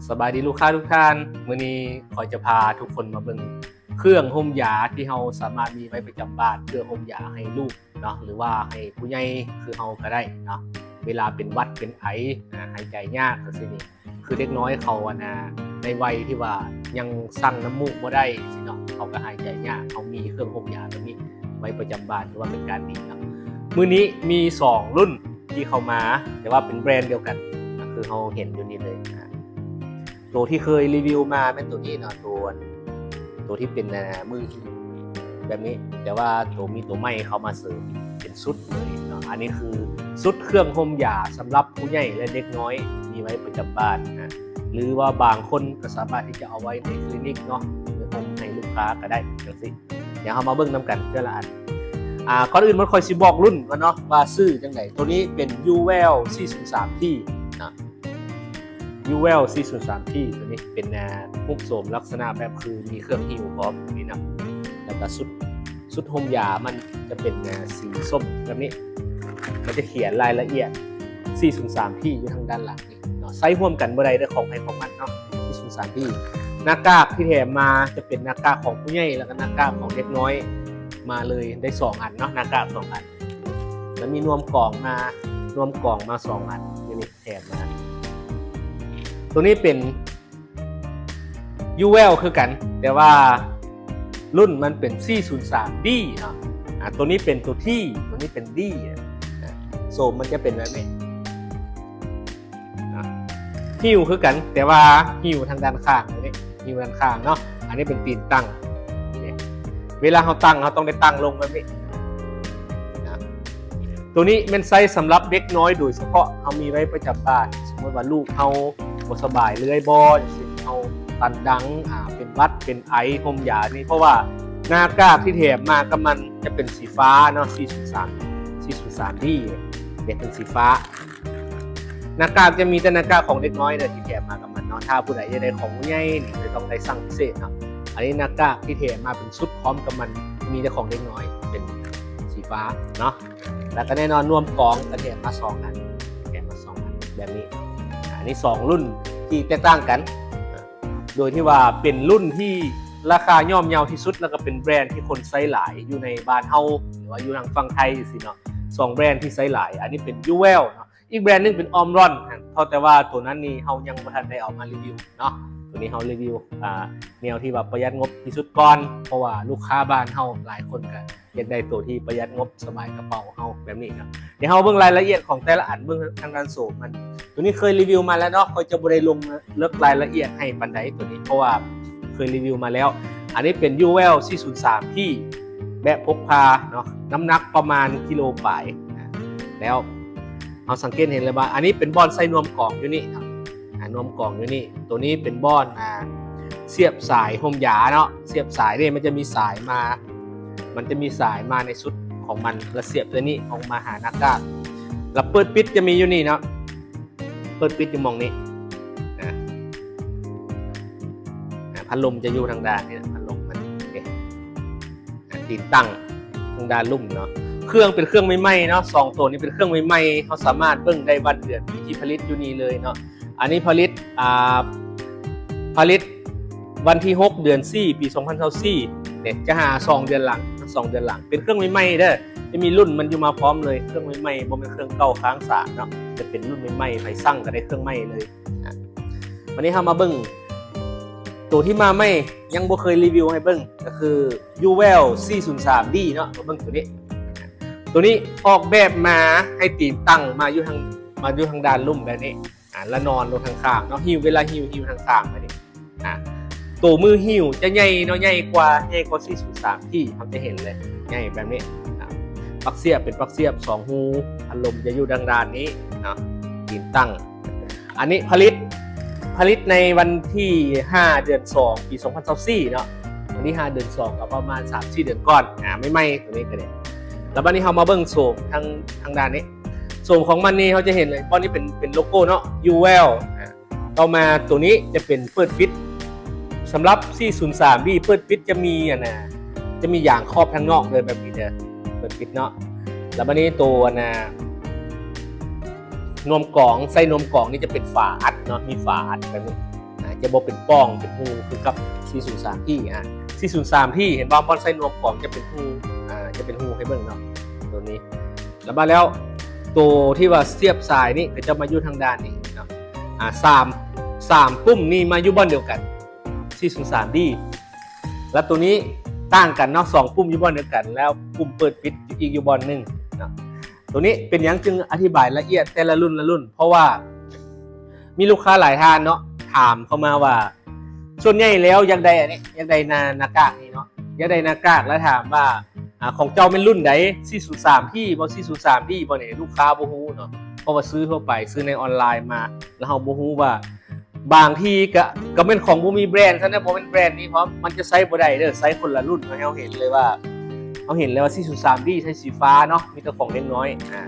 ສະບາຍດີລູກຄ້າທຸກທ່ານ, ມື້ນີ້ຂ້ອຍຈະພາທຸກຄົນມາເບິ່ງເຄື່ອງຮົ່ມຢາທີ່ເຮົາສາມາດມີໄວ້ປະຈຳບ້ານ ເພື່ອຮົ່ມຢາໃຫ້ລູກເນາະ ຫຼືວ່າໃຫ້ຜູ້ໃຫຍ່ຄືເຮົາກໍໄດ້ເນາະ, ເວລາເປັນຫວັດເປັນໄອ ຫາຍໃຈຍາກຈັ່ງຊີ້ນີ້ ຄືເດັກນ້ອຍເຂົາ ອັນນ່າ ໃນໄວທີ່ວ່າຍັງຊັງນ້ຳມູກບໍ່ໄດ້ຊີ້ເນາະ, ເຂົາກໍຫາຍໃຈຍາກ, ເຮົາມີເຄື່ອງຮົ່ມຢາແບບນີ້ໄວ້ປະຈຳບ້ານ ຖືວ່າເປັນການດີເນາະ. ມື້ນີ້ມີສອງລຸ້ນ ທີ່ເຂົ້າມາ ແຕ່ວ່າເປັນແບຣນດຽວກັນ ກໍຄືເຮົາເຫັນຢູ່ນີ້ເລີຍ. ໂຕທີ່ເຄີຍຣີວິວມາແມ່ນໂຕນີ້ເນາະ, ໂຕ ໂຕທີ່ເປັນ ອ່າ ມືຫີບແບບນີ້, ແຕ່ວ່າໂຕ ມີໂຕໃໝ່ເຂົ້າມາເສີມເປັນຊຸດເລີຍເນາະ. ອັນນີ້ຄືຊຸດເຄື່ອງຮົ່ມຢາສຳລັບຜູ້ໃຫຍ່ ແລະ ເດັກນ້ອຍ ມີໄວ້ປະຈຳບ້ານນະ, ຫຼືວ່າບາງຄົນກໍສາມາດທີ່ຈະເອົາໄວ້ໃນຄລີນິກເນາະ, ເພື່ອຮົ່ມໃຫ້ລູກຄ້າກໍໄດ້ຈັ່ງຊີ້. ດຽວເຮົາມາເບິ່ງນຳກັນເທື່ອລະອັນ. ອ່າ ກ່ອນອື່ນໝົດຂ້ອຍຊິບອກລຸ້ນກ່ອນເນາະ ວ່າຊື່ຈັ່ງໃດ. ໂຕນີ້ເປັນ ຢູແວວ ສີ່ສູນສາມທີ ນະ, ຢູແວວ ສີ່ສູນສາມທີ ໂຕນີ້ເປັນ ອ່າ ຮູບໂສມລັກສະນະແບບຄືມີເຄື່ອງຫິ້ວພ້ອມນີ້ນະ, ແລ້ວກໍຊຸດ ຊຸດຮົ່ມຢາມັນຈະເປັນ ອ່າ ສີສົ້ມແບບນີ້, ມັນຈະຂຽນລາຍລະອຽດ ສີ່ສູນສາມທີ ຢູ່ທາງດ້ານຫຼັງ. ເນາະ, ໃຊ້ຮ່ວມກັນບໍ່ໄດ້ເດີ້ ຂອງໃຜຂອງມັນເນາະ ສີ່ສູນສາມທີ. ໜ້າກາກທີ່ແຖມມາຈະເປັນໜ້າກາກຂອງຜູ້ໃຫຍ່ ແລ້ວກໍໜ້າກາກຂອງເດັກນ້ອຍມາເລີຍ ໄດ້ສອງອັນເນາະ, ໜ້າກາກສອງອັນ ແລ້ວມີນວມກອງມາ ນວມກອງມາສອງອັນ ຢູ່ນີ້ແຖມມາ. ໂຕນີ້ເປັນ ຢູແວວ ຄືກັນ ແຕ່ວ່າລຸ້ນມັນເປັນ ສີ່ສູນສາມດີ ເນາະ. ອາ ໂຕນີ້ເປັນໂຕທີ ໂຕນີ້ເປັນດີ ອາ ໂສມມັນຈະເປັນແບບນີ້ ນະ, ຫິ້ວຄືກັນ ແຕ່ວ່າຫິ້ວທາງດ້ານຂ້າງ ແບບນີ້ ຫິ້ວດ້ານຂ້າງເນາະ. ອັນນີ້ເປັນຕີນຕັ້ງ ນີ້ ເວລາເຮົາຕັ້ງ ເຮົາຕ້ອງໄດ້ຕັ້ງລົງແບບນີ້ ນະ. ໂຕນີ້ແມ່ນໃຊ້ສຳລັບເດັກນ້ອຍໂດຍສະເພາະ, ເຮົາມີໄວ້ປະຈຳບ້ານ. ສົມມຸດວ່າລູກເຮົາບໍ່ສະບາຍເລື່ອຍບໍ່ ຢ່າງເຊັ່ນເຮົາຕັນດັງ ອາ ເປັນຫວັດເປັນໄອ ຮົ່ມຢານີ້ ເພາະວ່າໜ້າກາກທີ່ແຖມມາກັບມັນຈະເປັນສີຟ້າເນາະ ສີ່ສູນສາມ ສີ່ສູນສາມດີ ເປັນສີຟ້າ. ໜ້າກາກຈະມີແຕ່ໜ້າກາກຂອງເດັກນ້ອຍເດີ້ ທີ່ແຖມມາກັບມັນເນາະ. ຖ້າຜູ້ໃດຢາກໄດ້ຂອງຜູ້ໃຫຍ່ນີ້ ຈະຕ້ອງໄດ້ສັ່ງພິເສດເນາະ. ອັນນີ້ໜ້າກາກທີ່ແຖມມາເປັນຊຸດພ້ອມກັບມັນ ມີແຕ່ຂອງເດັກນ້ອຍ ເປັນສີຟ້າເນາະ. ແລ້ວກໍແນ່ນອນນວມກອງກໍແຖມມາສອງອັນ ແຖມມາສອງອັນແບບນີ້. ອັນນີ້ສອງລຸ້ນທີ່ແຕກຕ່າງກັນ ໂດຍທີ່ວ່າເປັນລຸ້ນທີ່ລາຄາຍ່ອມເຍົາທີ່ສຸດ ແລ້ວກໍເປັນແບຣນທີ່ຄົນໃຊ້ຫຼາຍຢູ່ໃນບ້ານເຮົາ ຫຼືວ່າຢູ່ທາງຝັ່ງໄທຈັ່ງຊີ້ເນາະ. ສອງແບຣນທີ່ໃຊ້ຫຼາຍ ອັນນີ້ເປັນ ຢູແວວ ເນາະ, ອີກແບຣນໜຶ່ງເປັນ ອອມຣອນ ເພາະແຕ່ວ່າໂຕນັ້ນນີ້ເຮົາຍັງບໍ່ທັນໄດ້ເອົາມາຣີວິວເນາະ. ໂຕນີ້ເຮົາຣີວິວ ອາ ແນວທີ່ວ່າປະຢັດງົບທີ່ສຸດກ່ອນ ເພາະວ່າລູກຄ້າບ້ານເຮົາຫຼາຍຄົນກໍ ຢາກໄດ້ໂຕທີ່ປະຢັດງົບສະບາຍກະເປົາເຮົາແບບນີ້ເນາະ. ດຽວເຮົາເບິ່ງລາຍລະອຽດຂອງແຕ່ລະອັນ ເບິ່ງທາງດ້ານໂສມມັນ. ໂຕນີ້ເຄີຍຣີວິວມາແລ້ວເນາະ, ຂ້ອຍຈະບໍ່ໄດ້ລົງເລິກລາຍລະອຽດໃຫ້ປານໃດໂຕນີ້ ເພາະວ່າເຄີຍຣີວິວມາແລ້ວ. ອັນນີ້ເປັນ ຢູແວວ ສີ່ສູນສາມທີ ແບບພົກພາເນາະ, ນ້ຳໜັກປະມານກິໂລປາຍ. ແລ້ວເຮົາສັງເກດເຫັນເລີຍວ່າ ອັນນີ້ເປັນບ່ອນໃສ່ນວມກອງຢູ່ນີ້ເນາະ, ອາ ນວມກອງຢູ່ນີ້. ໂຕນີ້ເປັນບ່ອນ ອາ ສຽບສາຍຮົ່ມຢາເນາະ, ສຽບສາຍເດ້ ມັນຈະມີສາຍມາ ມັນຈະມີສາຍມາໃນຊຸດຂອງມັນ ແລ້ວສຽບຕົວນີ້ອອກມາຫາໜ້າກາກ ແລ້ວເປີດປິດຈະມີຢູ່ນີ້ເນາະ, ເປີດປິດຢູ່ໝ່ອງນີ້ ອາ ອາ ພັດລົມຈະຢູ່ທາງດ້ານນີ້ ພັດລົມມັນ ອາ ຕີນຕັ້ງທາງດ້ານລຸ່ມເນາະ. ເຄື່ອງເປັນເຄື່ອງໃໝ່ໆເນາະ, ສອງໂຕນີ້ເປັນເຄື່ອງໃໝ່ໆ ເຮົາສາມາດເບິ່ງໄດ້ວັນເດືອນປີທີ່ຜະລິດຢູ່ນີ້ເລີຍເນາະ. ອັນນີ້ຜະລິດ ອ່າ ຜະລິດວັນທີຫົກ ເດືອນສີ່ ປີສອງພັນຊາວສີ່ ເດ້ ຈະຫາສອງເດືອນຫຼັງ ສອງເດືອນຫຼັງ. ເປັນເຄື່ອງໃໝ່ໆເດີ້, ຈະມີລຸ້ນມັນຢູ່ມາພ້ອມເລີຍ, ເຄື່ອງໃໝ່ໆ ບໍ່ແມ່ນເຄື່ອງເກົ່າຄ້າງສາເນາະ, ຈະເປັນລຸ້ນໃໝ່ໆ ໃຜສັ່ງກໍໄດ້ເຄື່ອງໃໝ່ເລີຍ. ອາ ວັນນີ້ເຮົາມາເບິ່ງໂຕທີ່ມາໃໝ່ ຍັງບໍ່ເຄີຍຣີວິວໃຫ້ເບິ່ງ ກໍຄື ຢູແວວ ສີ່ສູນສາມດີ ເນາະ. ມາເບິ່ງໂຕນີ້, ໂຕນີ້ອອກແບບມາໃຫ້ຕີນຕັ້ງມາຢູ່ທາງ ມາຢູ່ທາງດ້ານລຸ່ມແບບນີ້ ອາ ແລ້ວນອນລົງທາງຂ້າງເນາະ, ຫິ້ວ ເວລາຫິ້ວ ຫິ້ວທາງຂ້າງແບບນີ້. ອາ ໂຕມືຫິ້ວຈະໃຫຍ່ເນາະ, ໃຫຍ່ກວ່າ ໃຫຍ່ກວ່າ ສີ່ສູນສາມ ທີ່ເຮົາຈະເຫັນເລີຍ ໃຫຍ່ແບບນີ້. ອາ ປັກສຽບເປັນປັກສຽບສອງຮູ, ພັດລົມຈະຢູ່ທາງດ້ານນີ້ເນາະ, ຕີນຕັ້ງ. ອັນນີ້ຜະລິດ ຜະລິດໃນວັນທີຫ້າ ເດືອນສອງ ປີສອງພັນຊາວສີ່ເນາະ, ວັນທີຫ້າ ເດືອນສອງ ກໍປະມານສາມສີ່ເດືອນກ່ອນ ອາ ໃໝ່ໆ ໂຕນີ້ກໍໄດ້. ແລ້ວບັດນີ້ເຮົາມາເບິ່ງໂສມທາງ ທາງດ້ານນີ້, ໂສມຂອງມັນນີ້ເຮົາຈະເຫັນເລີຍ ບ່ອນນີ້ເປັນ ເປັນໂລໂກ້ເນາະ ຢູແວວ. ອາ ຕໍ່ມາໂຕນີ້ຈະເປັນເປີດປິດ. ສຳລັບ ສີ່ສູນສາມດີ ເປີດປິດຈະມີ ອັນນ່າ ຈະມີຢາງຂອບທາງນອກເລີຍແບບນີ້ເດີ້ ເປີດປິດເນາະ. ແລ້ວບັດນີ້ໂຕ ອັນນ່າ ນວມກອງ ໃສ່ນວມກອງນີ້ຈະເປັນຝາອັດເນາະ, ມີຝາອັດແບບນີ້ ຈະບໍ່ເປັນປ່ອງເປັນຮູຄືກັບສີ່ສູນສາມທີ. ອ່າ ສີ່ສູນສາມທີ ເຫັນບໍ່? ບ່ອນໃສ່ນວມກອງຈະເປັນຮູ ອ່າ ຈະເປັນຮູໃຫ້ເບິ່ງເນາະ ໂຕນີ້. ແລ້ວມາແລ້ວ ໂຕທີ່ວ່າສຽບສາຍນີ້ກໍຈະມາຢູ່ທາງດ້ານນີ້ເນາະ. ອ່າ ສາມ ສາມປຸ່ມນີ້ມາຢູ່ບ່ອນດຽວກັນ ສີ່ສູນສາມທີ ແລ້ວໂຕນີ້ຕ່າງກັນເນາະ ສອງປຸ່ມຢູ່ບ່ອນດຽວກັນ ແລ້ວປຸ່ມເປີດປິດອີກຢູ່ບ່ອນໜຶ່ງເນາະ. ໂຕນີ້ເປັນຫຍັງຈຶ່ງອະທິບາຍລະອຽດແຕ່ລະລຸ້ນລະລຸ້ນ? ເພາະວ່າມີລູກຄ້າຫຼາຍທ່ານເນາະ ຖາມເຂົ້າມາວ່າ ສ່ວນໃຫຍ່ແລ້ວຢາກໄດ້ອັນນີ້ ຢາກໄດ້ໜ້າ ໜ້າກາກນີ້ເນາະ ຢາກໄດ້ໜ້າກາກ ແລ້ວຖາມວ່າ ອ່າ ຂອງເຈົ້າແມ່ນລຸ້ນໃດ? ສີ່ສູນສາມທີ ບໍ່ ສີ່ສູນສາມທີ ບໍ່ນີ້ ລູກຄ້າບໍ່ຮູ້ເນາະ ເພາະວ່າຊື້ທົ່ວໄປ ຊື້ໃນອອນລາຍມາ ແລ້ວເຮົາບໍ່ຮູ້ວ່າ ບາງທີກໍ ກໍແມ່ນຂອງບໍ່ມີແບຣນຊັ້ນນະ ບໍ່ແມ່ນແບຣນນີ້ພ້ອມ ມັນຈະໃຊ້ບໍ່ໄດ້ເດີ້ ໃຊ້ຄົນລະລຸ້ນເນາະ. ເຮົາເຫັນເລີຍວ່າ ເຮົາເຫັນເລີຍວ່າ ສີ່ສູນສາມທີ ໃຊ້ສີຟ້າເນາະ ມີແຕ່ຂອງເດັກນ້ອຍ. ອ່າ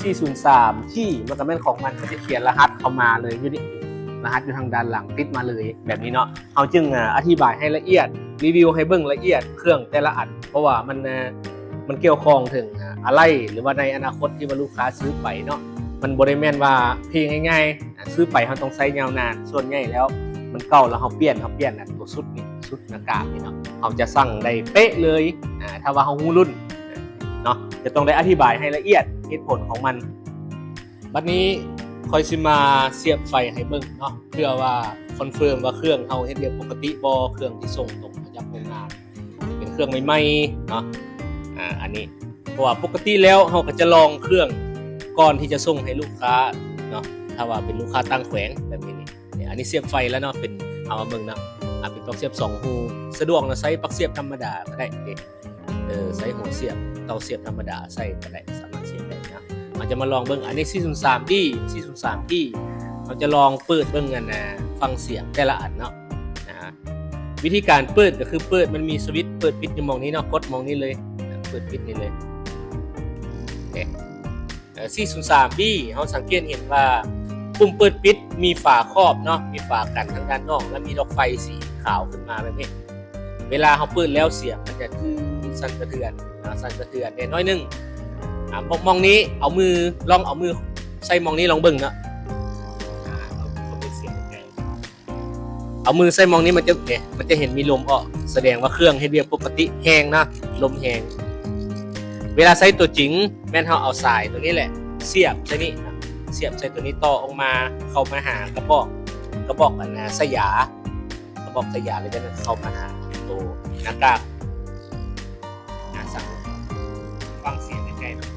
ສີ່ສູນສາມທີ ມັນກໍແມ່ນຂອງມັນ ມັນຈະຂຽນລະຫັດເຂົ້າມາເລີຍ ຢູ່ນີ້ ລະຫັດຢູ່ທາງດ້ານຫຼັງຕິດມາເລີຍແບບນີ້ເນາະ. ເຮົາຈຶ່ງ ອາ ອະທິບາຍໃຫ້ລະອຽດ ຣີວິວໃຫ້ເບິ່ງລະອຽດເຄື່ອງແຕ່ລະອັນ ເພາະວ່າມັນ ອາ ມັນກ່ຽວຂ້ອງເຖິງ ອາ ອາໄຫຼ່ ຫຼືວ່າໃນອະນາຄົດທີ່ວ່າລູກຄ້າຊື້ໄປເນາະ ມັນບໍ່ໄດ້ແມ່ນວ່າເພງ່າຍໆ ອາ ຊື້ໄປເຮົາຕ້ອງໃຊ້ຍາວນານ. ສ່ວນໃຫຍ່ແລ້ວມັນເກົ່າ ແລ້ວເຮົາປ່ຽນ ເຮົາປ່ຽນອັນຕົວຊຸດນີ້ ຊຸດໜ້າກາກນີ້ເນາະ ເຮົາຈະສັ່ງໄດ້ເປະເລີຍ ອາ ຖ້າວ່າເຮົາຮູ້ລຸ້ນເນາະ. ຈະຕ້ອງໄດ້ອະທິບາຍໃຫ້ລະອຽດເຫດຜົນຂອງມັນ. ບັດນີ້ຂ້ອຍຊິມາສຽບໄຟໃຫ້ເບິ່ງເນາະ ເພື່ອວ່າຄອນເຟີມວ່າເຄື່ອງເຮົາເຮັດວຽກປົກກະຕິບໍ່ ເຄື່ອງທີ່ສົ່ງຕົງມາຈາກໂຮງງານ ເປັນເຄື່ອງໃໝ່ໆເນາະ. ອາ ອັນນີ້ ເພາະວ່າປົກກະຕິແລ້ວເຮົາກໍຈະລອງເຄື່ອງກ່ອນທີ່ຈະສົ່ງໃຫ້ລູກຄ້າເນາະ ຖ້າວ່າເປັນລູກຄ້າຕ່າງແຂວງແບບນີ້ນີ້. ອັນນີ້ສຽບໄຟແລ້ວເນາະ ເປັນ ເອົາມາເບິ່ງເນາະ ອາ ເປັນປລັກສຽບສອງຮູ ສະດວກເນາະ ໃຊ້ປລັກສຽບທຳມະດາກໍໄດ້ເດ້ ເອີ ໃຊ້ຫົວສຽບ ເຕົາສຽບທຳມະດາໃສ່ກໍໄດ້ ສາມາດສຽບໄດ້ເນາະ. ເຮົາຈະມາລອງເບິ່ງ ອັນນີ້ສີ່ສູນສາມທີ ສີ່ສູນສາມທີ ເຮົາຈະລອງເປີດເບິ່ງອັນນ່າ ຟັງສຽງແຕ່ລະອັນເນາະ. ອາ ວິທີການເປີດກໍຄືເປີດ ມັນມີສະວິດເປີດປິດຢູ່ໝ່ອງນີ້ເນາະ ກົດໝ່ອງນີ້ເລີຍ ເປີດປິດນີ້ເລີຍ. ເອີ ສີ່ສູນສາມທີ ເຮົາສັງເກດເຫັນວ່າປຸ່ມເປີດປິດມີຝາຄອບເນາະ ມີຝາກັນທາງດ້ານນອກ ແລ້ວມີດອກໄຟສີຂາວຂຶ້ນມາແບບນີ້. ເວລາເຮົາເປີດແລ້ວສຽງມັນຈະສັ່ນສະເທືອນ ເນາະ ສັ່ນສະເທືອນແດ່ໜ້ອຍໜຶ່ງ. ອາ ໝ່ອງນີ້ເອົາມື ລອງເອົາມືໃສ່ໝ່ອງນີ້ລອງເບິ່ງເນາະ. ອາ ເອົາ ເອົາເປັນສຽງແຮງ ເອົາມືໃສ່ໝ່ອງນີ້ ມັນຈະ ເອີ ມັນຈະເຫັນມີລົມອອກ ສະແດງວ່າເຄື່ອງເຮັດວຽກປົກກະຕິແຮງເນາະ ລົມແຮງ. ເວລາໃຊ້ຕົວຈິງແມ່ນເຮົາເອົາສາຍຕົວນີ້ແຫຼະ ສຽບໃສ່ນີ້ ສຽບໃສ່ຕົວນີ້ ຕໍ່ອອກມາ ເຂົ້າມາຫາກະບອກ ກະບອກອັນນ່າ ສາຍຢາ ກະບອກສາຍຢາ ແລ້ວຈາກນັ້ນເຂົ້າມາຫາໂຕໜ້າກາກ. ອາ ຟັງສຽງໃກ້ໆເນາະ.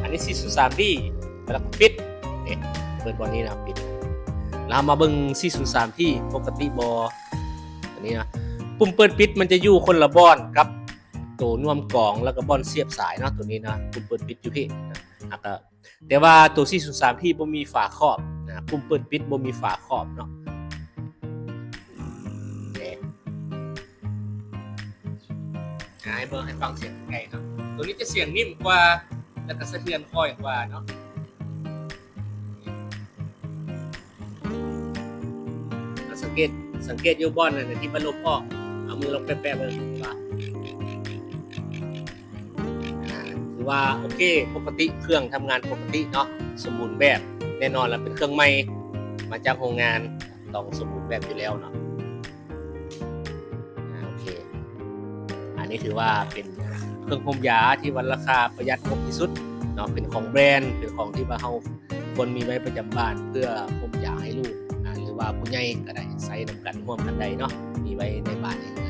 ອັນນີ້ສີ່ສູນສາມທີ ແລ້ວກໍປິດ ເອີ ເປີດບ່ອນນີ້ນະ ປິດ. ແລ້ວເຮົາມາເບິ່ງສີ່ສູນສາມທີ ປົກກະຕິບໍ່? ອັນນີ້ນະ ປຸ່ມເປີດປິດມັນຈະຢູ່ຄົນລະບ່ອນກັບໂຕນວມກອງ ແລ້ວກໍບ່ອນສຽບສາຍເນາະ ໂຕນີ້ນະ ປຸ່ມເປີດປິດຢູ່ພີ້ນະ. ແລ້ວກໍ ແຕ່ວ່າໂຕສີ່ສູນສາມທີບໍ່ມີຝາຄອບນະ ປຸ່ມເປີດປິດບໍ່ມີຝາຄອບເນາະ. ໃຫ້ເບິ່ງ ໃຫ້ຟັງສຽງໃກ້ເນາະ ໂຕນີ້ຈະສຽງນິ່ມກວ່າ ແລ້ວກໍສະເທືອນຄ່ອຍກວ່າເນາະ. ສັງເກດ ສັງເກດຢູ່ບ່ອນນັ້ນທີ່ມັນລົມອອກ ເອົາມືລອງແປະໆເບິ່ງວ່າ ອ່າ ຖືວ່າໂອເຄ ປົກກະຕິ ເຄື່ອງທຳງານປົກກະຕິເນາະ ສົມບູນແບບ. ແນ່ນອນລະ ເປັນເຄື່ອງໃໝ່ມາຈາກໂຮງງານ ຕ້ອງສົມບູນແບບຢູ່ແລ້ວເນາະ. ອ່າ ໂອເຄ ອັນນີ້ຖືວ່າເປັນເຄື່ອງຫົ່ມຢາທີ່ວ່າລາຄາປະຢັດງົບທີ່ສຸດເນາະ ເປັນຂອງແບຣນ ເປັນຂອງທີ່ວ່າເຮົາຄວນມີໄວ້ປະຈຳບ້ານ ເພື່ອຫົ່ມຢາໃຫ້ລູກ ອ່າ ຫຼືວ່າຜູ້ໃຫຍ່ກໍໄດ້ ໃຊ້ນຳກັນຮ່ວມກັນໄດ້ເນາະ ມີໄວ້ໃນບ້ານເອງ.